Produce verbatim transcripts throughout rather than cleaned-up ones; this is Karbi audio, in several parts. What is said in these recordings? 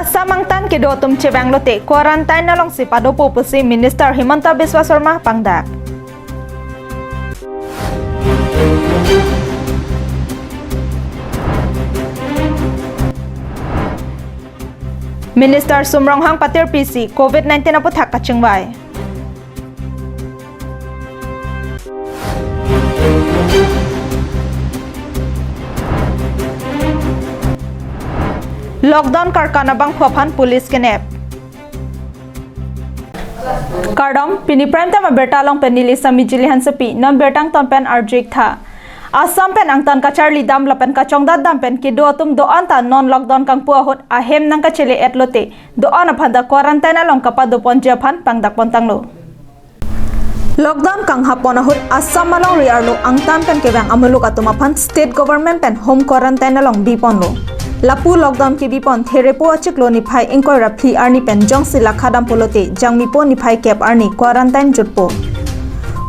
Assam angtan kedo atum chevang lote quarantine alongsi padopo pusi Minister Himanta Biswa Sarma pangdak. Minister Sum Ronghang patirpisi covid nineteen aputhak kachingvai. Lockdown karkan abangphu aphan police kenep. Kardom, pini prime time abirta along pen neli Sami Jili Hansepi, non birta angton pen arju-ik tha. Assam pen angtan kacharli dam lapen kachongdat dam pen kedo atum do-an ta non lockdown kangpu ahut ahem nangkachele-et lote do-an aphan ta quarantine along kapadoponji aphan pangdakpon tanglo. Lockdown kanghapon ahut Assam alongri arlo angtan pen kevang amuluk atum aphan state government pen home quarantine along biponlo. Lapu lockdown kebipon Therepo achiklo niphai ingkoi ra phli arni pen jongsi lakha dampo lote Jangmipo niphai kep arni quarantine jutpo.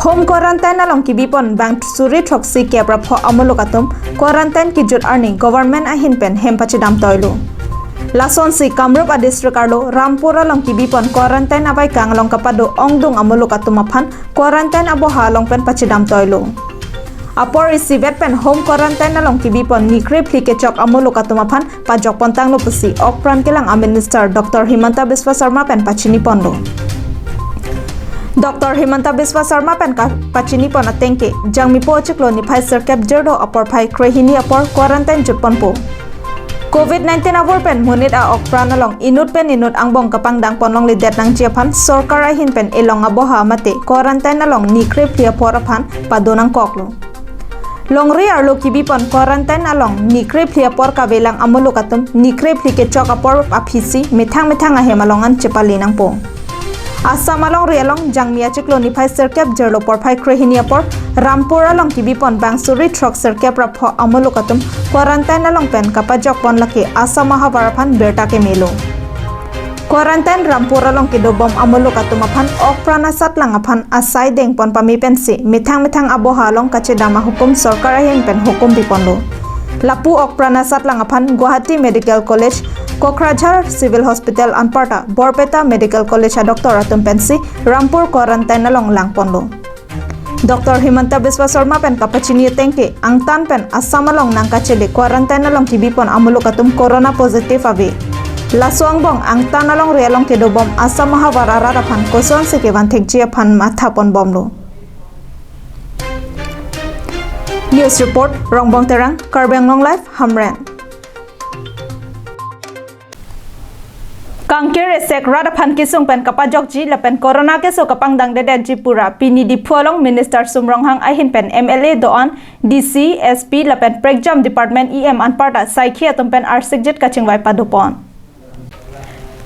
Home quarantine along kebipon bang suri throksi kep ra pho amuluk atum quarantine kejut arni government ahin pen hem pachedam toilo. Lasonsi Kamrup a-district arlo Rampur along kebipon quarantine abaikang along kapado ongdung amuluk atum aphan quarantine aboha along pen pachedam toilo. Apor isivet pen home quarantine along kebipon ni krephli kechok amuluk atum aphan pajokpon tanglo pusi okpran kelang a-minister Doctor Himanta Biswa Sarma pen pachiniponlo. Doctor Himanta Biswa Sarma pen ka-, pachinipon atengke, Jangmipo achiklo niphai sirkep jirdo aporphai krehini apor quarantine jutponpo. Covid nineteen avur pen monit a-okpran along inut pen inut angbong kapangdangpon longledet nangji aphan sorkar ahin pen elong aboha mate quarantine along ni krephli apor aphan pado nangkoklo. Longri arlo kebipon quarantine along ni krephli apor kavelang amuluk atum ni krephli kechok apor aphisi methang methang ahem along an chepale nangpo. Assam alongri along Jangmi achiklo niphai sirkep jirlo porphai krehini apor Rampur along kebipon bang suri throk sirkep ra pho amuluk atum quarantine along pen kapajokpon lake Assam ahavar aphan birta kemelo. Quarantine Rampur along kedobom amuluk atum aphan okpran asatlang aphan asai dengpon pame pensi methang methang aboha along kachedam ahukum sorkar ahin pen hukum piponlo. Lapu okpran asatlang aphan Guwahati Medical College, Kokrajhar Civil Hospital anparta Borpeta Medical College a-doctor atum pensi Rampur quarantine along langponlo. Doctor Himanta Biswa Sarma pen kapachini atengke angtan pen Assam along nangkachele quarantine along kebipon amuluk atum corona positive ave. Laso angbong angtan alongri along kedobom Assam ahavar arat aphan kosonsi kevan thekji aphan mathaponbomlo. News report, Rongbong Terang, Karbi Anglong Live, Hamren. Kangkir esek rat aphan kesung pen kapajokji lapen corona keso kapangdangdedetji pura pini Diphu along Minister Sum Ronghang ahin pen M L A do-an, D C, S P lapen prekjam department E M anparta saikhi atum pen arsikjit kachingvai padopon.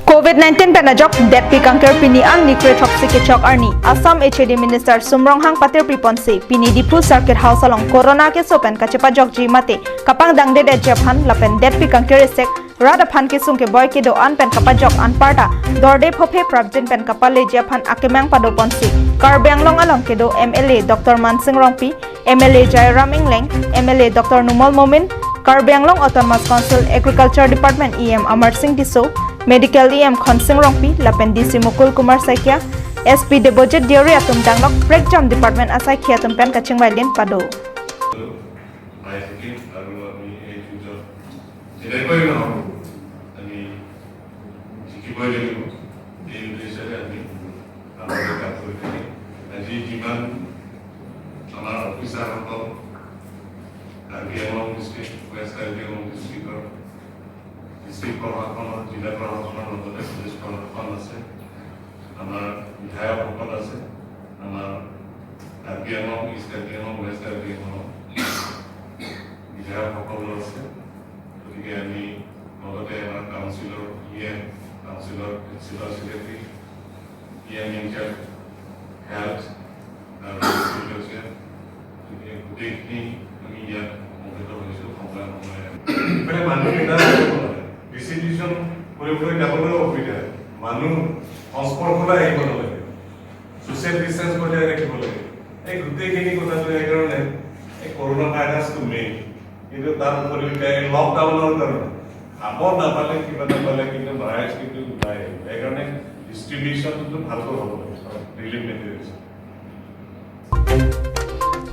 Covid nineteen pen ajokdetpi kangkir pini angni kre throksi kechok arni Assam H A D Minister Sum Ronghang patirpiponsi pini Diphu Circuit House along corona keso pen kachepajokji mate kapangdangdedetji aphan lapen detpi kangkir esek rat aphan kesung keboi kedo-an pen kapajok anparta dorde phophe prapjin pen kapaleji aphan akemang padoponsi Karbi Anglong along kedo M L A Doctor Mansing Rongpi, M L A Jairam Engleng, M L A Doctor Numal Momin, Karbi Anglong Autonomous Council Agriculture Department E M Amarsing Tisso, Medical E M Khonsing Rongpi lapen D C Mukul Kumar Saikia, S P Debojit Deuri atum danglok prekjam department asaikhi atum pen kachingvailin pado. By the way, আৰু আমি এই যুঁজত যেনেকৈ নহওক, আমি জিকিবই লাগিব। এই উদ্দেশ্যতে আমি আগলৈ কাম কৰি থাকিম। আজি যিমান আমাৰ অফিচাৰসকল, কাৰ্বি আংলং ডিষ্ট্ৰিক্ট, ৱেষ্ট কাৰ্বি আংলং ডিষ্ট্ৰিক্টৰ ডিষ্ট্ৰিক্ট প্ৰশাসনৰ, জিলা প্ৰশাসনৰ লগতে পুলিচ প্ৰশাসন আছে, আমাৰ বিধায়কসকল আছে, আমাৰ কাৰ্বি আংলং, ইষ্ট কাৰ্বি আংলং, ৱেষ্ট কাৰ্বি আংলং বিধায়কসকলো আছে। গতিকে আমি লগতে আমাৰ councillor E M, councillor principal secretary, E M incharge health আৰু এগ্ৰিকালচাৰ, গতিকে গোটেইখিনি আমি ইয়াত সমবেত হৈছোঁ সময়ে সময়ে। মানে মানুহ কেইটা ডিচিপ্লিন কৰিবলৈ যাবলৈ অসুবিধা, মানুহ সংস্পৰ্শলৈ আহিব নালাগে, ছ'চিয়েল ডিষ্টেঞ্চ বজাই ৰাখিব লাগে। এই গোটেইখিনি কথা লৈ সেইকাৰণে এই কৰোণা ভাইৰাছটো মেইন। কিন্তু তাৰ উপৰিও এতিয়া এই লকডাউনৰ কাৰণে খাব নাপালে, কিবা নাপালে, কিন্তু ৰাইজ কিন্তু নাই, সেইকাৰণে ডিষ্ট্ৰিবিউচনটো ভালকৈ হ'ব লাগে, relief materials.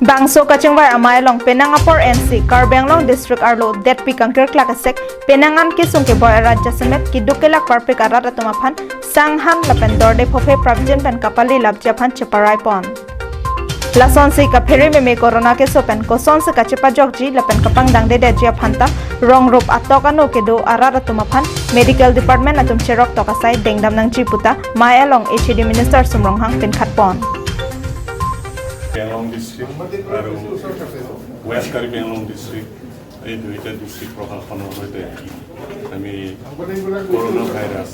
Bangso kachingvai amei along penang apor N C Karbi Anglong District arlo detpi kangkir klak asek penang an kesung keboi arat jasemet keduk kelak parpik arat atum aphan sanghan lapen dorde phophe prapjin pen kapali lapji aphan cheparai pon. Lasonsi kaphere meme corona keso pen kosonsi kachepajokji lapen kapangdang dedeji aphan ta rong rup atok ano kedo arat atum aphan medical department atum cherok tok asai dengdam nangji puta mei along H A D Minister Sum Ronghang pinkhat pon. পেংলং ডিষ্ট্ৰিক্ট আৰু ৱেষ্ট কাৰ্বি আংলং ডিষ্ট্ৰিক্ট, এই দুইটা ডিষ্ট্ৰিক্ট প্ৰশাসনৰ সৈতে আমি corona virus,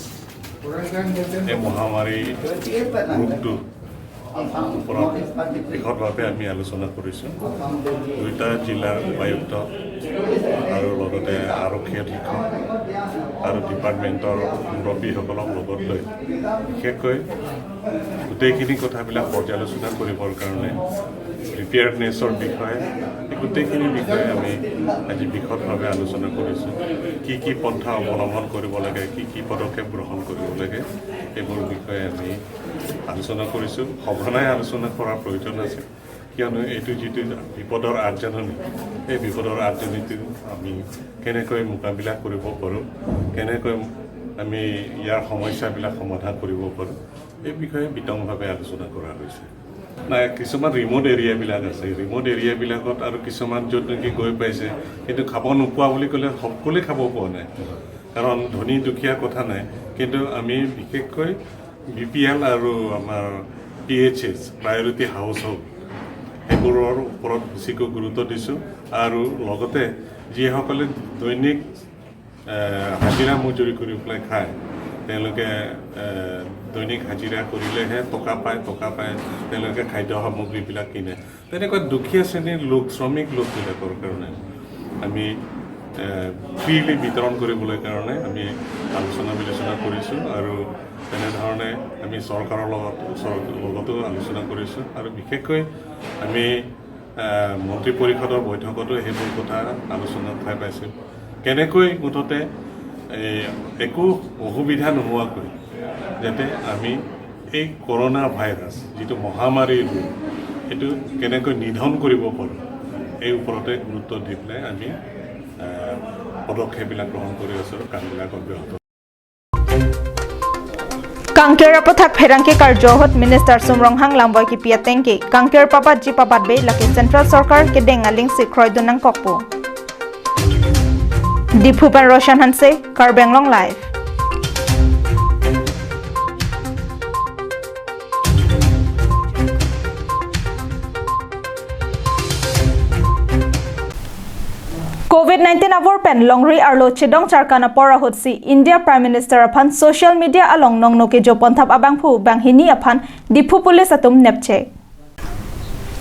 এই মহামাৰী ৰোগটো ওপৰত বিশদভাৱে আমি আলোচনা কৰিছোঁ। দুইটা জিলাৰ উপায়ুক্ত আৰু লগতে আৰক্ষী অধীক্ষক আৰু ডিপাৰ্টমেণ্টৰ মুৰব্বীসকলক লগত লৈ বিশেষকৈ গোটেইখিনি কথাবিলাক পৰ্যালোচনা কৰিবৰ কাৰণে প্ৰিপেয়াৰ্ডনেছৰ বিষয়ে, এই গোটেইখিনি বিষয়ে আমি আজি বিশদভাৱে আলোচনা কৰিছোঁ। কি কি পন্থা অৱলম্বন কৰিব লাগে, কি কি পদক্ষেপ গ্ৰহণ কৰিব লাগে, এইবোৰ বিষয়ে আমি আলোচনা কৰিছোঁ। সঘনাই আলোচনা কৰাৰ প্ৰয়োজন আছে, কিয়নো এইটো যিটো বিপদৰ আগজাননী, এই বিপদৰ আগজাননীটো আমি কেনেকৈ মোকাবিলা কৰিব পাৰোঁ, কেনেকৈ আমি ইয়াৰ সমস্যাবিলাক সমাধান কৰিব পাৰোঁ, এই বিষয়ে বিতংভাৱে আলোচনা কৰা হৈছে। নাই, কিছুমান ৰিমট এৰিয়াবিলাক আছে, ৰিমট এৰিয়াবিলাকত আৰু কিছুমান য'ত নেকি গৈ পাইছে, কিন্তু খাব নোপোৱা বুলি ক'লে সকলোৱে খাব পোৱা নাই, কাৰণ ধনী দুখীয়া কথা নাই, কিন্তু আমি বিশেষকৈ বি পি এল আৰু আমাৰ P H H, priority household, সেইবোৰৰ ওপৰত বেছিকৈ গুৰুত্ব দিছোঁ। আৰু লগতে যিসকলে দৈনিক, এ, হাজিৰা মজুৰি কৰি পেলাই খায়, তেওঁলোকে, এ, দৈনিক হাজিৰা কৰিলেহে টকা পায়, টকা পায়, তেওঁলোকে খাদ্য সামগ্ৰীবিলাক কিনে। তেনেকুৱা দুখীয়া শ্ৰেণীৰ লোক, শ্ৰমিক লোকবিলাকৰ কাৰণে আমি, এ, ফ্ৰীলি বিতৰণ কৰিবলৈ কাৰণে আমি আলোচনা বিলোচনা কৰিছোঁ আৰু তেনেধৰণে আমি চৰকাৰৰ লগত, ওচৰ-, লগতো আলোচনা কৰিছোঁ আৰু বিশেষকৈ আমি, এ, মন্ত্ৰী পৰিষদৰ বৈঠকতো সেইবোৰ কথা আলোচনাত ঠাই পাইছে। কেনেকৈ মুঠতে, এ, একো অসুবিধা নোহোৱাকৈ যাতে আমি এই কৰোণা ভাইৰাছ যিটো মহামাৰীৰ ৰোগ, এইটো কেনেকৈ নিধন কৰিব পাৰোঁ, এই ওপৰতে গুৰুত্ব দি পেলাই আমি, এ, পদক্ষেপবিলাক গ্ৰহণ কৰি আছোঁ আৰু কামবিলাক অব্যাহত। Kangkir aputhak pherangke karjo ahut Minister Sum Ronghang langboi kipi atengke kangkir pabatji pabatbe lake Central Sorkar kedeng alingsi kroidun nangkokpo. Diphu pen Roshan Hanse, Karbi Anglong Live. Covid nineteen avur pen longri arlo chedong charkan apor ahutsi India Prime Minister aphan social media along nongno kejo ponthap abangphu banghini aphan Diphu Police atum nepchek.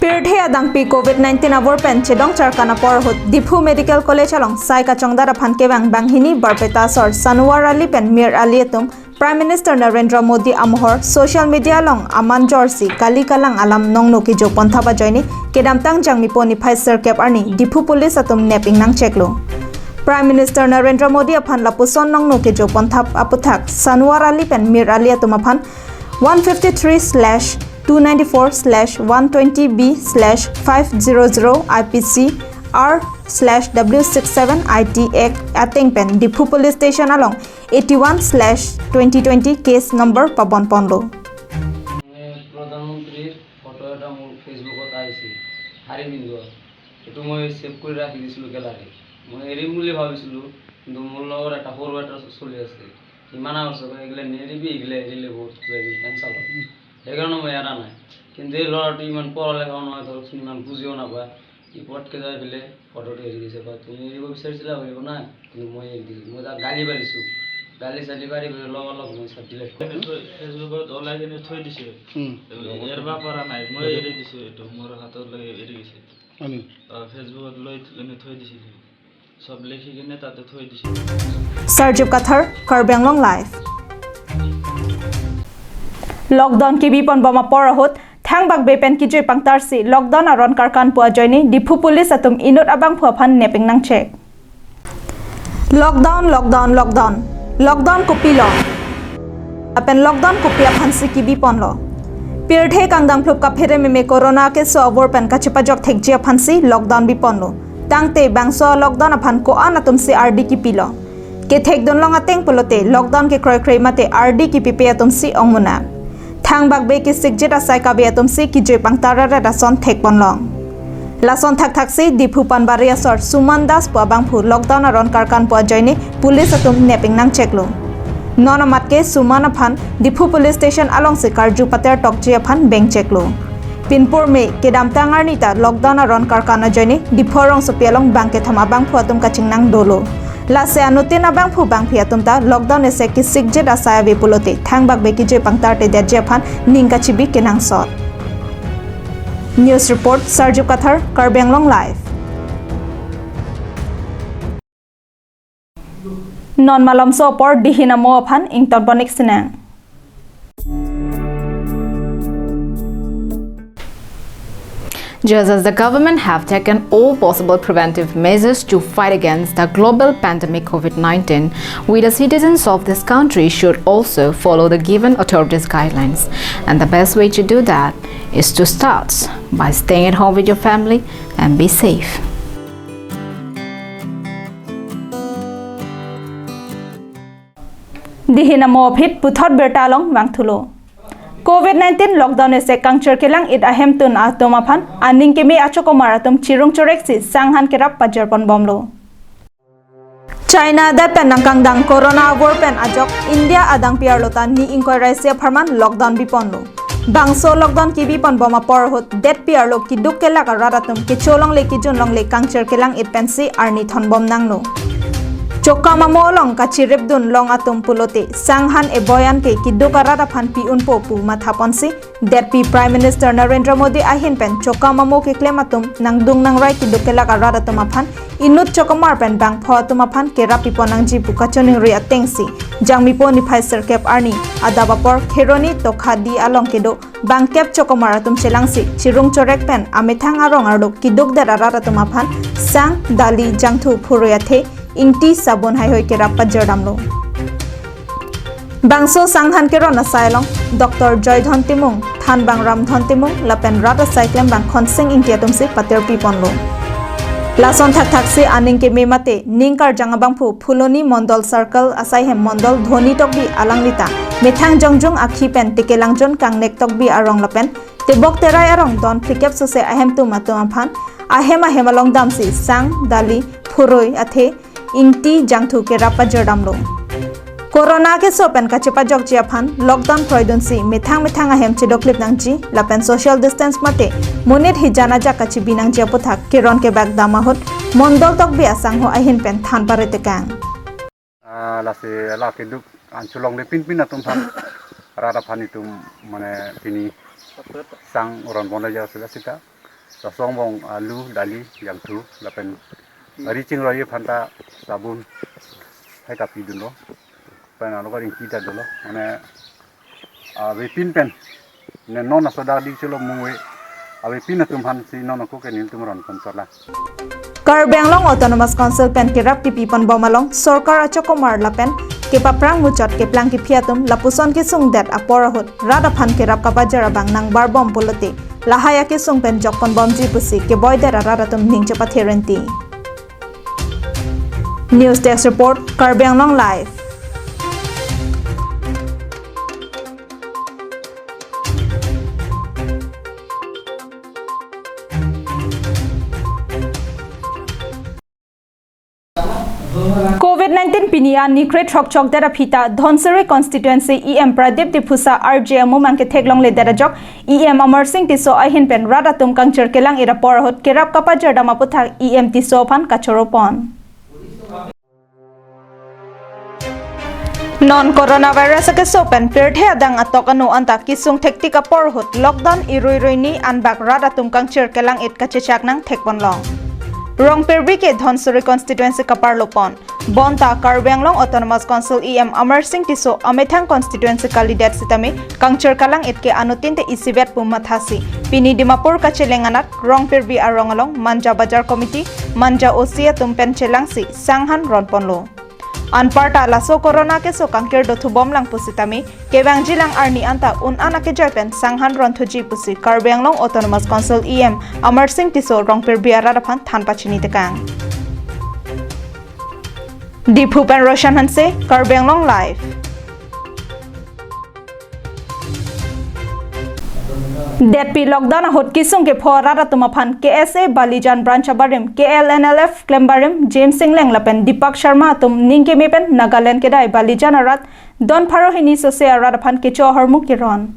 Pirthe adangpi Covid nineteen avur pen chedong charkan apor ahut Diphu Medical College along sai kachongdat aphan kevang banghini Barpeta asor Sanuwar Ali pen Mir Ali atum Prime Minister Narendra Modi amohor social media along aman jorsi kali kalang alam nongno kejo ponthap ajoine kedamtang Jangmipo niphai sirkep arni Diphu Police atum nep ingnangcheklo. Prime Minister Narendra Modi aphan lapuson nongno kejo ponthap aputhak Sanuwar Ali pen Mir Ali atum aphan one fifty-three slash two ninety-four slash one twenty B slash five zero zero I P C R slash W six seven I T Act ateng pen Diphu Police Station along eighty-one slash twenty twenty case number pabon ponlo. মই প্ৰধানমন্ত্ৰীৰ ফটো এটা মোৰ ফেচবুকত আহিছিল, শাৰী পিন্ধোৱা। এইটো মই ছেভ কৰি ৰাখি দিছিলোঁ গেলাৰীত। মই এৰিম বুলি ভাবিছিলোঁ, কিন্তু মোৰ লগৰ এটা সৰু এটা চলি আছে, ইমান ডাঙৰ চলি, এইগিলা নেৰিবি, এইগিলা এৰিলে বহুত কিবা কিবি কেঞ্চাৰ হয়। সেইকাৰণে মই এৰা নাই। কিন্তু এই ল'ৰাটো ইমান পঢ়া লেখাও নহয়, ধৰকচোন, ইমান বুজিও নাপায়। ই পটকৈ যাই পেলাই ফটোটো এৰি দিছে, কয়, "তুমি এৰিব বিচাৰিছিলা, এৰিব নাই?" কিন্তু মই এৰি দিলোঁ। মই তাক গালি পাৰিছোঁ, গালি চালি পাৰি পেলাই লগালগ মই চব ডিলিট কৰি দিলোঁ। ফেচবুকত ওলাই কিনে থৈ দিছে। উম। এৰিব পৰা নাই, মই এৰি দিছোঁ এইটো, মোৰ হাতত লাগি এৰি গৈছে। হয় নেকি? অ, ফেচবুকত লৈ কিনে থৈ দিছে, সব লিখি কিনে তাতে থৈ দিছে। Sarjib Kathar, Karbi Anglong Live. Lockdown kebi pon bom apor ahut thangbak bepen kejui pangtarsi lockdown aron karkan pu ajoine Diphu Police atum inut abangphu aphan nep ingnangchek. Lockdown, lockdown, lockdown. Lockdown kopilo? Lapen lockdown kopi aphansi kibi ponlo? Pirthe kangdang phlup kaphere meme corona keso avur pen kachepajok thekji aphansi lockdown bi ponlo. Tangte bangso lockdown aphan ko-an atumsi ardi kipilo? Kethekdun long ateng pulote lockdown kekroikre mate ardi kipipe atumsi ongmuna. Thangbak be kesikjit asai kave atumsi kejui pangtar arat ason thek ponlong. Lason thakthaksi Diphu Panbari asor Suman Das pu abangphu lockdown aron karkan pu ajoine police atum nepeng nangcheklo. Non amat ke Suman aphan Diphu Police Station alongsi karju pater tokji aphan bengcheklo. Pinpur me kedamtang arni ta lockdown aron karkan ajoine Diphu rongsopi along bang kethom abangphu atum kachingnang dolo. Lasi anuttin abangphu bangphi atum ta lockdown ese kesikjit asai ave pulote thangbak be kejui pangtar te detji aphan ning kachibi kenangsot. News report, Sarju Kathar, Karbi Anglong Live. Non malomso apor dihin amo aphan ington ponik sinang. Just as the government have taken all possible preventive measures to fight against the global pandemic covid nineteen, we the citizens of this country should also follow the given authorities' guidelines. And the best way to do that is to start by staying at home with your family and be safe. Dihin amo aphi puthot birta along vangthulo. Covid nineteen lockdown ese kangchir kelang-it ahemtun atum aphan aning keme achokomar atum chirung choreksi sanghan kerap pajir ponbomlo. China adet pen nangkangdang corona avur pen ajok India adangpi arlo ta ni ingkoi ra isi apharman lockdown bi ponlo. Bangso lockdown kibi ponbom apor ahut detpi arlo keduk kelak arat atum kecho longle kejun longle kangchir kelang-it pensi arni thonbom nanglo. Chokam amo along kachiripdun long atum pulote sanghan eboi an ke keduk arat aphan pi unpo pu matha ponsi detpi Prime Minister Narendra Modi ahin pen chokam amo keklem atum nangdung nangrai keduk kelak arat atum aphan inut chokomar pen bangpho atum aphan kerap pipon nangji pu kachoningri atengsi Jangmipo niphai sirkep arni adap apor Kheroni Tokhadi along kedo bangkep chokomar atum chelangsi chirung chorek pen amethang arong arlo keduk det arat atum aphan sang, dali, jangthu, phurui athe ingti, sabun haihoi kerap pajir damlo. Bangso sanghan keron asai along Doctor Joydhon Timung, Thanbang Ramdhon Timung lapen rat asai klembang Khonsing Ingti atumsi patirpi ponlo. Lason thakthaksi aning keme mate ning karjang abangphu Phuloni Mondol Circle asai hem Mondol Dhoni Tokbi alangli ta methang jongjung akhi pen tekelangjun kangnek tokbi arong lapen tebok terai arong don phlikep sose ahemtun atum aphan ahem ahem along damsi sang, dali, phurui athe ingti, jangthu kerap pajir damlo. Corona keso pen kachepajokji aphan lockdown kroidunsi methang methang ahem chedoklip nangji lapen social distance mate monit hijan ajak kachebi nangji aputhak keron kebak dam ahut Mondol Tokbi asangho ahin pen than pare tekang. Ah, lasi la keduk anchulong le pinpin atum aphan rat aphan itum mane pini sang ron bon aja sila sita. Sasong bong alu, dali, jangthu, lapen ari chingro ye phanta sabun hai ta pidunlo. Pen alo ka ringki ta dolo. Mane avepin pen ne non asoda di chelo mungve avepin atum aphansi non ako ke nelitum ron pon chotlo. Karbi Anglong Autonomous Council pen kerap kipi ponbom along sorkar achokomar lapen kepaphrang muchot keplang kephi atum lapuson kesung det apor ahut rat aphan kerap kapajir abang nangbarbom pulote lahai akesung pen jok ponbomji pusi keboi det arat atum ning chepathe renti. News Desk Report, Karbi Anglong Live. Covid nineteen pini arni kre throkchok det aphi ta Dhansiri constituency E M Pradip Diphusa R J amumang kethek longle det ajok E M Amarsing Tisso ahin pen rat atum kangchir kelang-it apor ahut kerap kapajir dam aputhak E M Tisso aphan kachoro pon. Non coronavirus akeso pen pirthe adang atok anu anta kesung thektik apor ahut lockdown irui rui ni anbak rat atum kangchir kelang-it kachechak nang thek ponlong. Rongpirbi ke Dhansiri constituency kaparlo pon. Bonta Karbi Anglong Autonomous Council E M Amarsing Tisso amethang constituency kalidet sitame kangchir kelang-it ke anuttin te isivet pu mathasi pini Dimapur kacheleng anat Rongpirbi arong along Manja Bazar Committee, Manja O C atum pen chelangsi sanghan ron ponlo. Anparta laso corona keso kangkir dothubom lang pusitame kevangji lang arni anta un-an akejoi pen sanghan ronthuji pusi Karbi Anglong Autonomous Council E M Amarsing Tisso rong pirbi arat aphan than pachini tekang. Diphu pen Roshan Hanse, Karbi Anglong Live. Detpi lockdown ahut kisung kepho arat atum aphan K S A Balijan Branch abarim, K L N L F klem barim James Engleng lapen Deepak Sharma atum ningkeme pen Nagaland kedai Balijan arat don pharo hini sose arat aphan kecho ahormu keron.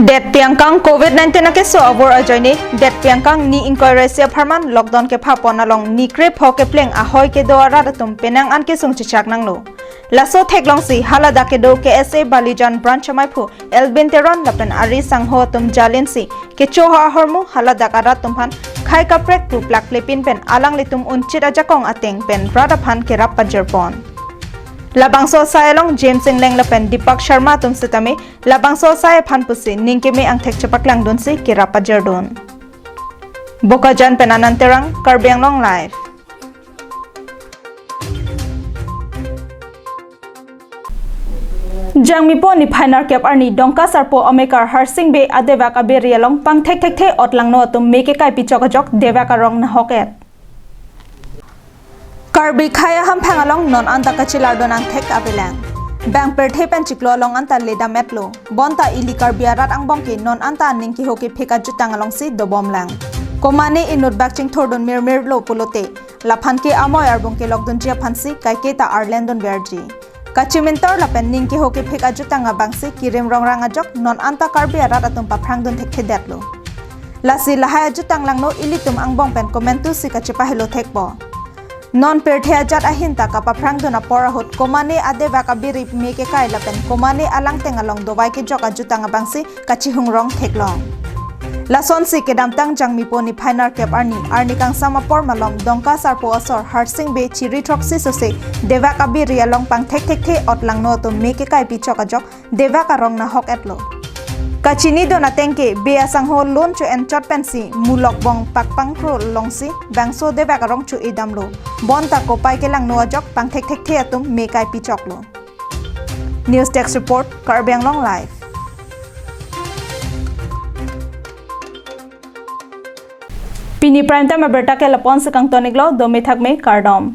Detpi angkang covid nineteen akeso avur ajoine, detpi angkang ni ingkoi ra isi apharman lockdown kepha pon along ni krepho kepleng ahoi kedo arat atum penang an kesung chechak nanglo. Laso theklongsi haladak kedo K S A Balijan Branch amaiphu Elvin Teron lapen ari sangho atum jalinsi kecho ahormu haladak arat atum aphan khei kaprek pu plak plepin pen alanglitum unchit ajakong ateng pen rat aphan kerap pajirpon. Labangso asai along James Engleng lapen Deepak Sharma atum sitame labangso asai aphan pusi ningkeme angthek chepaklangdunsi kerap pajardun. Bokajan pen Anand Terang, Karbi Anglong Live. Jangmipo niphai nerkep arni Dongka Sarpo amekar Harsing Bey adevak abiri along pangthek thekthe otlangno atum me kekai pichok ajok devak arong nahok et. Karbi khei ahamphang along non anta kachelar don angthek avelang. Bang pirthe pen chiklo along anta ledam etlo. Bonta ili Karbi arat angbong ke non anta aning keho kephek ajutang alongsi dobom lang. Komane inut bak chingthurdun mirmir lo pulote, laphan ke amoi arbung kelokdunji aphansi kaiketa arlendun verji. Kachimintor lapen ning keho kephek ajutang abangsi kirim rongrang ajok non anta Karbi arat atum paphrangdun thekthedetlo. Lasi lahai ajutang langno ilitum angbong pen komantusi kachepahelo thekpo. Non pirthe ajat ahinta kapaphrangdun apor ahut komane adevak abiri me kekai lapen komane alangteng along dovai kejok ajutang abangsi kachihung rong theklong. Lasonsi kedamtang Jangmipo niphai nerkep arni, arni kangsam apor malom Dongka Sarpo asor Harsing Bey chiri throksi sose devak abiri along pangthek thekthe otlangno atum me kekai pichok ajok devak arong nahok etlo. Kachinidun ateng ke Bey asangho lun cho-enchot pensi mulok bong pakpangkro longsi bangso devak arong cho-edamlo. Bonta kopai kelangno ajok pangthek thekthe atum me kai pichoklo. News Desk Report, Karbi Anglong Live. Pini Prime Time abirta ke lapu-ansi kangton-iklo, dome thakme, kardom.